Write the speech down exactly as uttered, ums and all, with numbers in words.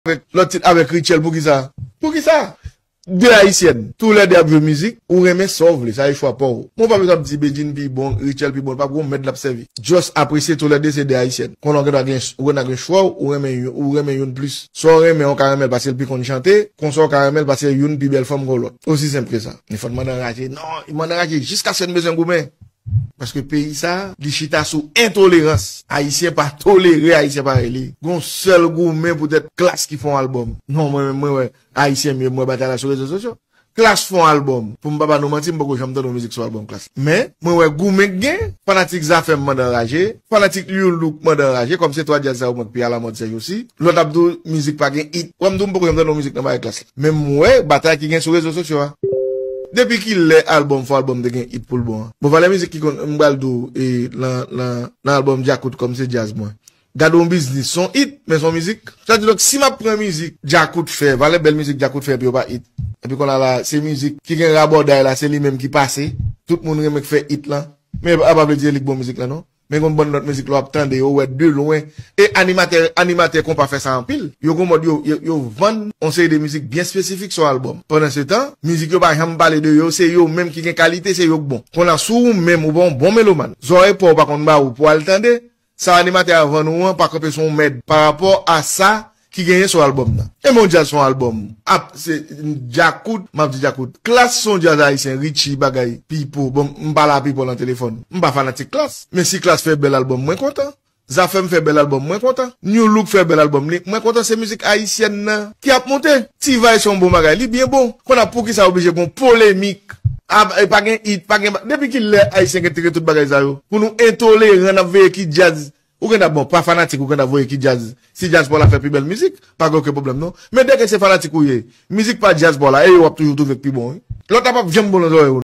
avèk lòt tit avèk Rutshelle, poukisa? Poukisa? De ayisyèn, toulède ap jwe mizik, ou renmen sa w vle, sa se chwa pa w. Mwen pa bezwen ap di Bedjine pi bon, Rutshelle pi bon, pa gon mèd l ap sèvi. Just apresye toulède se de ayisyèn. Konnen w gen dwa gen, ou gen dwa gen chwa w, ou renmen youn, ou renmen youn plis. Sa w renmen, w ka renmen l paske l pi konn chante, konsa w ka renmen l paske youn pi bèl fanm ke lòt. Osi senp ke sa. Men fò n mande anraje, non, mande anraje jiskaske n bezwen goumen. Paske peyi sa, li chita sou entolerans. Ayisyen pa tolere Ayisyen parèy li. Gon sèl goumen poutèt Klass ki fè yon albòm. Non, mwen menm, mwen wè Ayisyen m yo, mwen batay la sou rezo sosyo. Klass fè yon albòm. Pou m pa ba nou manti, m poko janm tande yon mizik sou albòm Klass. Men, mwen wè goumen k gen, fanatik Zafèm mande anraje, fanatik Lil Look mande anraje, kòm se twa djaz sa yo mwen k pi alamòd sèj osi. Lòt ap di w mizik pa gen it. Wè m di w m poko janm tande yon mizik nan bagay Klass la. Men m wè batay ki gen sou rezo sosyo a. Depi kilè albòm fò albòm te gen it pou l bon an? Bon, valè mizik ki konn, m pral di w, e, nan, nan, nan albòm Djakout kòm se djaz mwen. Gade yon biznis, se yon it, men se yon mizik. Sa di donk, si m ap pran mizik Djakout fè, valè bèl mizik Djakout fè epi yo pa it. Epi kounye a la, se mizik ki gen rabòday la, se li menm ki pase. Tout moun renmen k fè it lan. Men a pa vle di se li k bon mizik lan non. Men gon bann lòt mizik lè w ap tande yo, w wè de lwen. E animatè, animatè konpa fè sa anpil. Yo gon mòd yo, yo, yo vann yon seri de mizik byen espesifik sou albòm. Pandan se tan, mizik yo pa janm pale de yo, se yo menm ki gen kalite, se yo k bon. Kounye a si w menm ou pa yon bon melomann, zòrèy pa w pa konn ba ou pou w al tande, sa animatè a vann ou an pa kanpe sou yon mèd pa rapò a sa ki genyen sou albòm nan. E men yon djaz se yon albòm. Ap, se Djakout, m ap di Djakout. Klass se yon djaz ayisyen, Richie, bagay, Pipo. Bon, m pale a Pipo nan telefòn. M pa fanatik Klass. Men si Klass fè bèl albòm, mwen kontan. Zafèm fè bèl albòm, mwen kontan. New Look fè bèl albòm, li, mwen kontan. Se mizik ayisyèn nan ki ap monte. T-Vice se yon bon bagay, li byen bon. Kounye a poukisa oblije gon polemik? A, e pa gen it, pa gen, depi kilè Ayisyen gen tire tout bagay sa yo? Pou nou entoleran, n ap veye ki djaz. Ou gen dwa bon, pa fanatik, ou gen dwa voye ki djaz. Si djaz pa w la fè pi bèl mizik, pa gen okenn pwoblèm non. Men dèke se fanatik ou ye, mizik pa djaz pa w la, e yo w ap toujou twouve k pi bon wi. Lòt la p ap janm bon nan zòrèy ou.